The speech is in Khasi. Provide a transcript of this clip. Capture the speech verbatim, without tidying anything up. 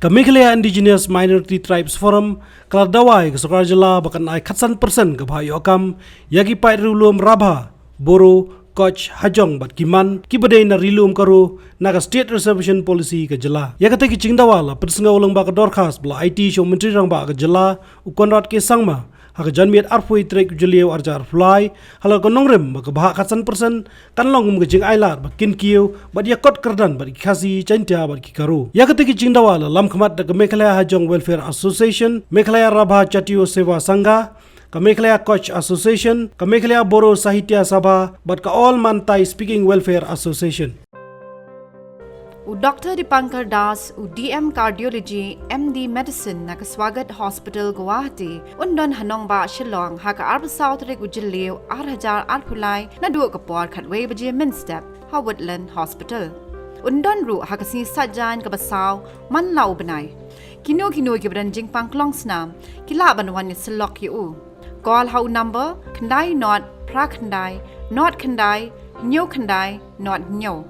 Ka Meghalaya Indigenous Minority Tribes Forum ka la dawa ïa ka sorkar jylla ba kan ai khatsan persen ka bhah ïoh kam ïa ki paid riewlum Rabha, Boro, Koch, Hajong bad ki Man kiba dei na ri lum Garo na ka State Reservation Policy ka jylla. Ïa kata ki jingdawa la pynsngew lyngba ka dorkhas ba la aiti sha u Myntri Rangbah ka jylla, u Conrad K Sangma, ha ka janmiet arphew tarik u Jylliew arhajar arphew lai, halor ka nongrim ba ka bhah khatsan persen kan long kum ka jingailad ba kin kiew bad ïakot kyrdan bad ki Khasi, Jaiñtia bad ki Garo. Ïa kata ki jingdawa la lamkhmat da ka Meghalaya Hajong Welfare Association, Meghalaya Rabha Jatiyo Seva Sangha, ka Meghalaya Koch Association, ka Meghalaya Boro Sahitya Sabha bad ka All Man Tai Speaking Welfare Association. U Doctor Dipankar Das, u D M Cardiology, M D Medicine na ka Swagat Hospital, Guwahati, un don ha nongbah Shillong ha ka arphew saw tarik u Jylliew arhajar arphew lai, naduh ka por khatwei baje mynstep ha Woodland Hospital. Un don ruh ha ka sngi Saitjaiñ kaba saw man la u bnai. Kino kino kiba don jingpang klong snam ki lah ban wan ïasyllok ïa u. Call ha u number khyndai nod phra khyndai nod khyndai hynñiew khyndai nod hynñiew.